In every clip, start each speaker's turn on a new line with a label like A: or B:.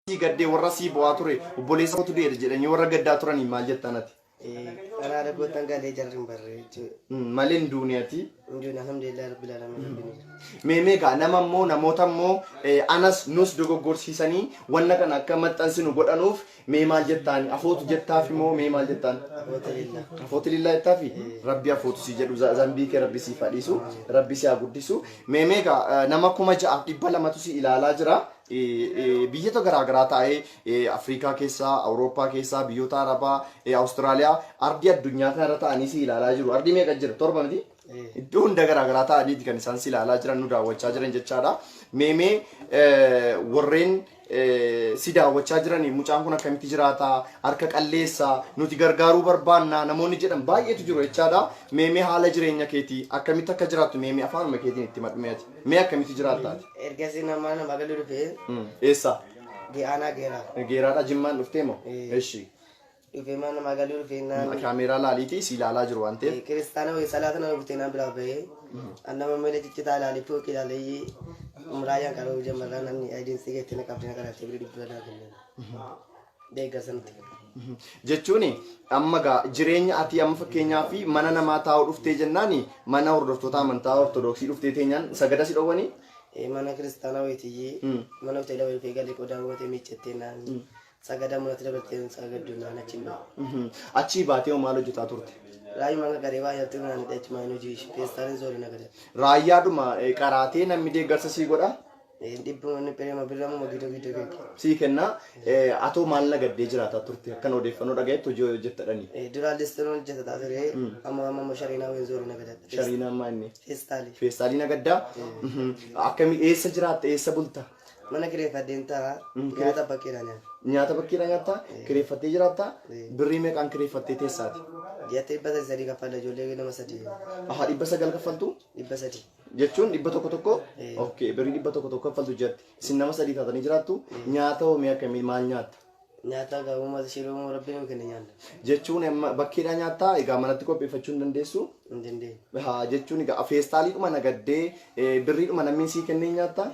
A: Sii gaddee warra sii bo'aa ture obboleessa kootu du'eera jedhanii warra gaddaa turaniin maal jettaan ati?
B: Karaa rabbootan galee jarri hin barre jechuudha.
A: Malee hin duune ati.
B: Hin duune alhamdulillah rabbil alamin rabbiin jira.
A: Mee mee gaa nama immoo namoota immoo anas nus dogoggorsiisanii wanna kana akka maxxansinu godhanuuf mee maal jettaan afootu jettaaf immoo mee maal jettaan?
B: Afoota lillah.
A: Afooti lillaa jettaafi rabbi afootu si jedhu zambii kee rabbi siif haa dhiisu rabbi si haa guddisu. Mee mee gaa nama 6200tu si ilaalaa jira. Biyyoota garaa garaa taa'ee Afrikaa keessaa, Awurooppaa keessaa, biyyoota Arabaa, Awustiraaliyaa, ardii addunyaa kanarra ta'anii si ilaalaa jiru. Ardii meeqa jira? Torba miti? Iddoo hunda garaa garaa ta'aniiti kan isaan si ilaalaa jiran nu daawwachaa jiran jechaadha. Meemee warreen si daawwachaa jiranii mucaan kun akkamitti jiraata harka qalleessa nuti gargaaruu barbaanna namoonni jedhan baay'eetu jiru jechaadha. Meemee haala jireenya keetii akkamitti akka jiraattu meemee afaanuma keetiin itti madhu meeti. Mee akkamitti jiraatta ati?
B: Ergasii nama nama galuu dhufee
A: Eessa?
B: Aanaa Geeraa.
A: Geeraadha Jimmaan dhuftee moo?
B: Ee.
A: Eshi.
B: Dhufee mana namaa galuu dhufee naan
A: Kaameeraa laaliitii si ilaalaa jiru waan ta'eef.
B: Kiristaana wayii salaata nama dhuftee naan biraa bahee an nama miila ciccitaa ilaalee fooqii ilaalee muraayyaan qaruu jammarraa namni ayidiin si geettee na qabdee na qaraabtee birii dhibba naa kenneen. Deeggarsa nutti kenna.
A: Jechuun amma gaa jireenya ati amma fakkeenyaa fi mana namaa taa'uu dhuftee jennaani mana hordoftoota amantaa ortodoksii dhuftee teenyaan sagada si dhowwanii?
B: Mana kiristaanaa wayitiyyee mana hoteela wayii dhufee galee qodaa gootee miiccattee naan sagada manatti dabaltee sagaddu naan achiin bahe.
A: Achii baatee hoo maal hojjetaa turte?
B: Raayyuma qaqqaree waa nyaattuu naan hidhee achumaan hojii ishee feestaaliin zoori nagada.
A: Raayyaadhuma qaraatee namni deeggarsa sii godha?
B: Dhibbuma inni birama birramuma gidduu gidduu keeke.
A: Sii kenna. Atoo maal nagaddee jiraataa turte? Akkan odeeffannoo dhagayetti hojii hojjettadhani.
B: Duraan listiroon hojjetataa ture amma amma immoo shariinaa wayiin zoori nagadadha.
A: Shariinaa ammaa inni.
B: Feestaalii.
A: Feestaalii nagaddaa? Akkami eessa jiraatta? Eessa bulta?
B: Mana kireeffadheen ta'a nyaata bakkeedhaan nyaata.
A: Nyaata bakkeedhaan nyaattaa? Kireeffattee jiraattaa? Birrii meeqaan kireeffattee teessaati?
B: Ji'atti 300 kaffala ijoollee nama sadii.
A: Ahaa 900 kaffaltu?
B: 300.
A: Jechuun 100 tokko? Okay, birrii 100 tokko kaffaltu ji'atti. Isin nama sadii taatanii jiraattu. Nyaata hoo mee akkamii maal nyaatta?
B: Nyaata egaa uummata shiroo rabbiin nu kenne nyaanna.
A: Jechuun amma bakkeedhaa nyaattaa egaa manatti qopheeffachuu hin dandeessu?
B: Hin dandeenye.
A: Haa jechuun egaa feestaaliidhuma nagaddee birriidhuma namni sii kennee nyaattaa?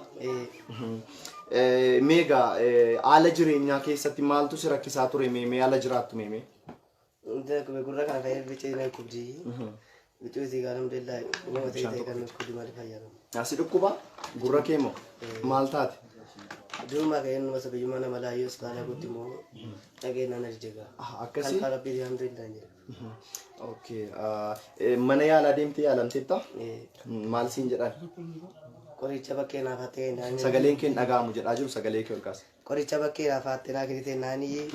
B: Eh,
A: Mee egaa haala jireenyaa keessatti maaltu si rakkisaa ture mee mee haala jiraattu mee mee?
B: Inta kube gurra kana fayyadu bicee na kubdi. Bicuu isii gaa alhamdulillah nama ta'e ta'e kan kubdi malee fayyadu.
A: Si dhukkuba gurra kee moo maal taate?
B: Durumaa ka'ee nama sabiyyummaa nama laayyoo iskaala guutti immoo dhageenyaa na didega.
A: Ah, akkasii?
B: Kan rabbii alhamdulillah jedha.
A: Okay. Mana yaalaa deemtee yaalamteetta?
B: Eh,
A: Maal siin jedhan?
B: Qoricha bakkee naaf hattee naan
A: Sagaleen kee hin dhaga'amu jedhaa jiru sagalee kee ol kaasi.
B: Qoricha bakkee naaf hattee naa kennite naanii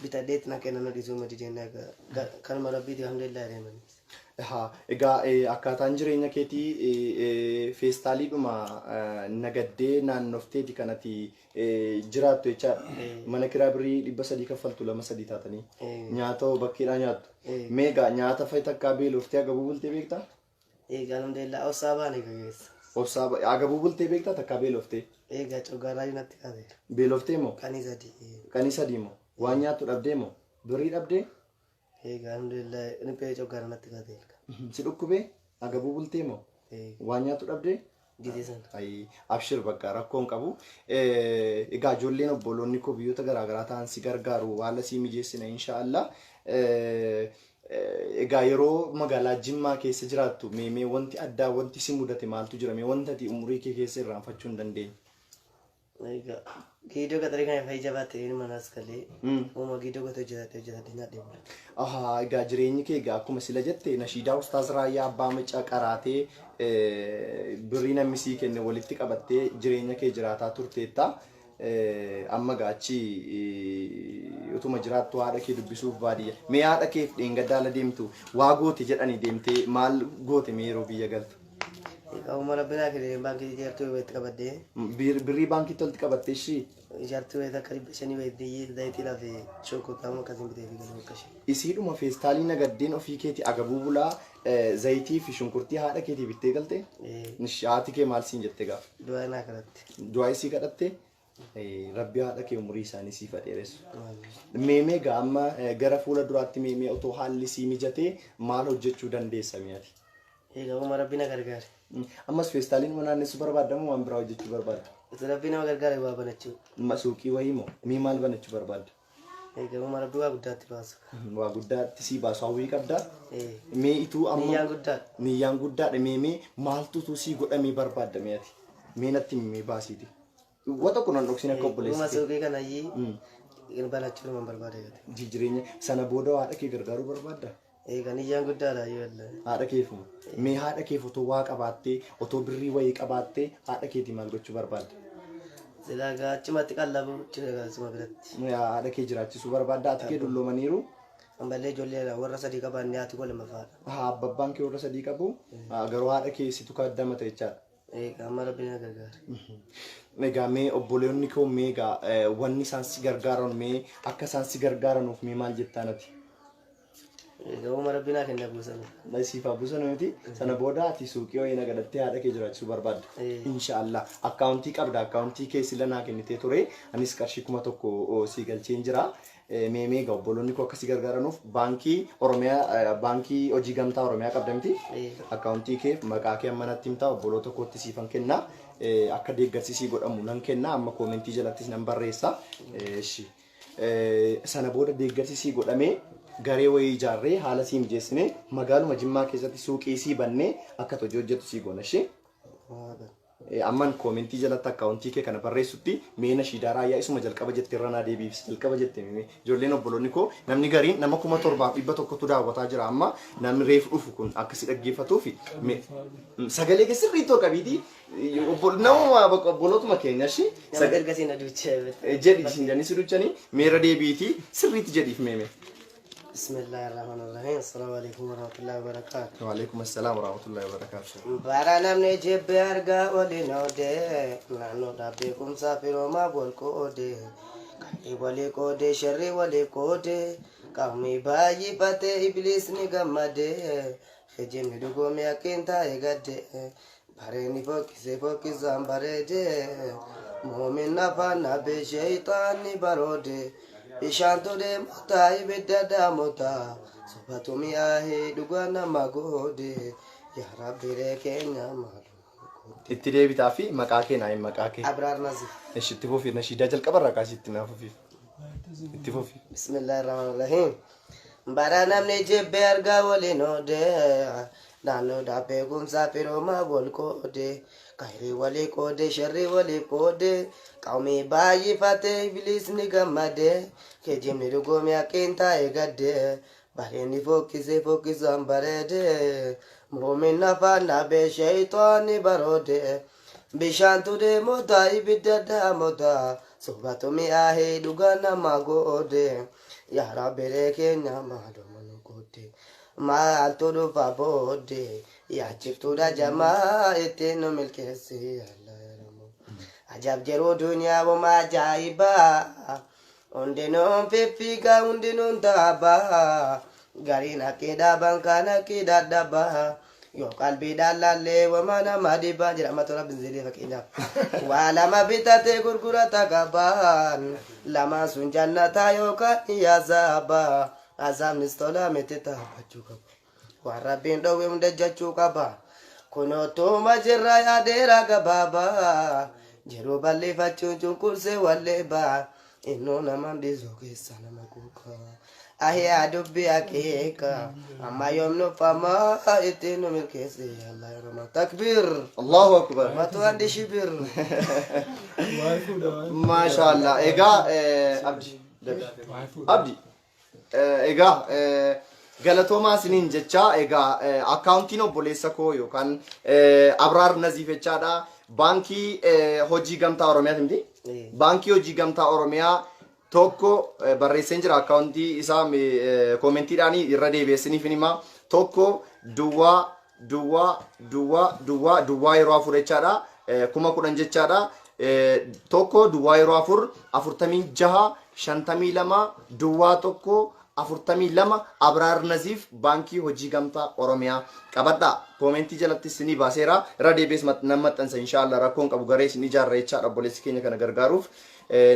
B: bitadheetti na kennan na dhiisuu ma dideen kanuma rabbiiti alhamdulillah deemanii.
A: Haa, egaa akkaataan jireenya keetii feestaaliidhuma nagaddee naannofteeti kan ati jiraattu jechaadha. Mana kiraa birrii 300 kaffaltu lama sadii taatanii. Nyaata hoo bakkeedhaa nyaattu. Mee egaa nyaata fa'i takkaa beeloftee agabuu bultee beektaa?
B: Egaa alhamdulillah obsaa baane gageessa.
A: Obsaa agabuu bultee beektaa takkaa beeloftee?
B: Egaa coggaarraa natti kaaseera.
A: Beeloftee moo?
B: Qanii sadii.
A: Qanii sadii moo? Waan nyaattu dhabdee moo? Birrii dhabdee?
B: Egaa alhamdulillah riphee coggaarraa natti kaaseera.
A: Si dhukkubee? Agabuu bultee moo? Waan nyaattu dhabdee?
B: Gizee sana.
A: Ayi, abshir bakka rakkoo hin qabu. Egaa ijoolleen obboloonni koo biyyoota garaa garaa ta'an si gargaaru haala sii mijeessina inshaallah. Egaa yeroo magaalaa Jimmaa keessa jiraattu mee mee wanti addaa wanti si mudate maaltu jira mee wanta ati umurii kee keessa irraanfachuu hin dandeenye.
B: Egaa giidoo qaxarii kana fa'i jabaatte inni manaas galee uuma giidoo gote hojjetadhe hojjetadhe nyaadhe bula.
A: Ahaa, egaa jireenyi kee egaa akkuma sila jette nashiidaa Ustaaz Raayyaa Abbaa Macaa qaraatee birrii namni sii kenne walitti qabattee jireenya kee jiraataa turteetta. Amma egaa achi utuma jiraattu haadha kee dubbisuuf baadiyya. Mee haadha keef dheengadda ala deemtu waa goote jedhanii deemtee maal goote mee yeroo biyya galtu?
B: Egaa uuma rabbi naa kenne baankii ijaartuu walitti qabadhee.
A: Birrii baankiitti walitti qabattee ishii?
B: Ijaartuu wayii takka 500 wayii zayitii lafe shonkoortaa akkasiin bitee fi galee bakka ishee.
A: Isiidhuma feestaalii nagaddeen ofii keeti agabuu bulaa zayitii fi shunkurtii haadha keetii bittee galte? Ishi haati kee maal siin jette gaafa?
B: Du'aa naa kadhatte.
A: Du'aa isii kadhatte? Rabbi haadha kee umurii isaanii siif haa dheeressu. Mee mee gaa amma gara fuula duraatti mee mee otoo haalli sii mijatee maal hojjechuu dandeessa mee ati?
B: Egaa uuma rabbi na gargaare.
A: Ammas feestaaliin naannessuu barbaadda moo waan biraa hojjechuu barbaadda?
B: Utuu Rabbii nama gargaare waa banachuu.
A: Suuqii wayii moo? Mee maal banachuu barbaadda?
B: Eegamuma Rabbi waa guddaatti baasu.
A: Waa guddaatti sii baasu hawwii qabdaa?
B: Ee.
A: Mee ituu amma
B: Niyyaan guddaadha.
A: Niyyaan guddaadha. Mee maaltu utuu sii godhamee barbaadda mee ati? Mee natti himi mee baasiiti. Wa tokko nan dhoksin akka
B: Dhuma
A: obboleessa kee.
B: suuqii kanayyii banachuu nama barbaada gate.
A: Jireenya sana booda haadha kee gargaaruu barbaadda?
B: Eega niyyaan guddaadha yoo wallahi.
A: Haadha keefuma. Mee haadha keef otoo waa qabaattee, otoo birrii wayii qabaattee haadha keetii maal gochuu barbaadda?
B: Silaa gaa achumatti qallabu jechuudha suma biratti.
A: Mee haadha kee jiraachisuu barbaadda? Haati kee dulloomaniiru?
B: Ammallee ijoollee warra sadii qabaanne haati koo lammaffaadha.
A: Haa, abbabbaan kee warra sadii qabu. Haa, garuu haadha kee situ kaddamata jechaadha.
B: Eega amma Rabbi na gargaara.
A: Egaa mee obboleonni koo mee egaa wanni isaan si gargaaran mee akka isaan si gargaaranuuf mee maal jettaan ati?
B: Eega uuma Rabbi naa kenna buusanii.
A: Siif haa buusan miti. Sana booda ati suuqii wayii nagadattee haadha kee jiraachisuu barbaadda. Inshaallah. Akkaawuntii qabda. Akkaawuntii kee sila naa kennitee ture. Anis qarshii 1000 sii galcheen jira. Mee mee egaa obboloonni koo akka si gargaaranuuf baankii Oromiyaa, baankii hojii gamtaa Oromiyaa qabda miti. Akkaawuntii kee maqaa kee amma natti himtaa, obboloota kootti siifan kenna. Akka deeggarsi sii godhamu nan kenna. Amma koomentii jalattis nan barreessa. Ishi. Sana booda deeggarsi sii godhamee garee wayii ijaarree haala sii mijeessinee magaaluma Jimmaa keessatti suuqii sii bannee akka hojii hojjettu sii goona ishee. Amman koomentii jalatti akkaawuntii kee kana barreessutti mee nashiidaa raayyaa isuma jalqaba jette irra naa deebiif jalqaba jette mee ijoolleen obboloonni koo namni gariin nama 7100tu daawwataa jira amma namni reefu dhufu kun akka si dhaggeeffatuufi mee sagalee kee sirrii too qabiitii namuma obbolootuma keenya ishee
B: Nama ergasii na duuchee.
A: Jedhi isin jedhanii si duchanii meera deebiitii sirriitti jedhiif meeme.
B: Bismillahirrahmanirrahim. Assalamu alaikum warahmatullahi wabarakatuh.
A: Waalaikum assalaam warahmatullahi wabarakatuh.
B: Bara namni jibbe argaa waliin oodee, naannoodhaa beekumsaa firoomaa wal qoodee, qalbii walii qoodee, sharrii walii qoodee, qaamni baay'ifatee ibliisni gammadee, kijibni dhugoomee akkiin taa'e gaddee, bareenni fokkisee fokkisaan bareedee, muumin afaan nabee sheeyxaanni baroodee, bishaantu deemotaa ibidda daamotaa, sobatu mi'aahee dhugaa nama goodee, yaa Rabbi keenya maaluma.
A: Itti deebitaa fi maqaa kee naa hin maqaa kee.
B: Abraar Nazif.
A: Ishi itti fufi nashiidaa jalqabarraa kaasii itti naa fufiif. Itti fufi.
B: Bismillahirrahmanirrahim. Bara namni jibbe argaa waliin oodee, naannoodhaa beekumsaa firoomaa wal qoodee, khayrii walii qoodee, sharrii walii qoodee, qaamni baay'ifatee ibliisni gammadee, kijibni dhugoomee akkiin taa'e gaddee, bareenni fokkisee fokkisaan bareedee, muumin afaan nabee sheeyxaanni baroodee, bishaantu deemotaa ibidda daamotaa, sobatu mi'aahee dhugaa nama goodee, yaa Rabbi keenya maaluma nu goote, maaltu dhufa booddee, yaachiftuudha jamaa ittiin nu milkeessi Allah ya Rabbi. Ajab jiruu duniyaa wama ajaa'ibaa, hundinuun fiffiigaa hundinuun taabaa, gariin haqqii dhaaban kaan haqqii dadhabaa, yoo qalbiidhaan laallee wama nama dhibaa jedha amma tola binziilii fakkeenyaaf. Waa lama bitatee gurgurata qabaan, lamaan sun jannataa yookaan azaabaa, azaabnis tola miti taabbachuu qaba. Waan Rabbiin dhowwe hunda jechuu qaba. Kunootuma jirra yaadeera gabaabaa, jiruu bal'ifachuun cunqursee walleebaa, innuu nama dhiisuu keessa nama kuukaa. Ahiyaa dubbii akeeka amma yoom nufamaa ittiin nu milkeesse Allah ya Rahman. Takbiir.
A: Allahu akbar.
B: Matu andi shibir.
A: Maashaallah. Egaa Abdi. Abdi. Egaa galatoomaa isiniin jecha egaa akkaawuntiin obboleessa koo yookaan Abraar Naziif jechaadha. Baankii hojii gamtaa Oromiyaati miti? Baankii hojii gamtaa Oromiyaa tokko barreesseen jira akkaawuntii isaa koomentiidhaan irra deebi'eessiniif hima. 1 duwwaa duwwaa duwwaa duwwaa duwwaa yeroo 4 jechaadha. 10,000 jechaadha. 1 duwwaa yeroo 4 46 52 duwwaa 1 42 Abraar Naziif baankii hojii gamtaa Oromiyaa qabadha. Koomentii jalatti isinii baaseera. Irra deebi'ees nan maxxansa inshaallah rakkoon qabu garee isin ijaarra jechaadha obboleessi keenya kana gargaaruuf.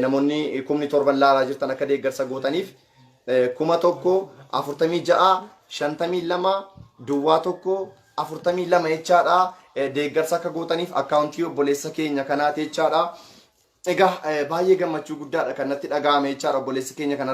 A: Namoonni 7,000 laalaa jirtan akka deeggarsa gootaniif 1000 46 52 duwwaa 1 42 jechaadha. Deeggarsa akka gootaniif akkaawuntii obboleessa keenya kanaati jechaadha. Egaa baay'ee gammachuu guddaadha kan natti dhaga'ame jechaadha obboleessi keenya kana.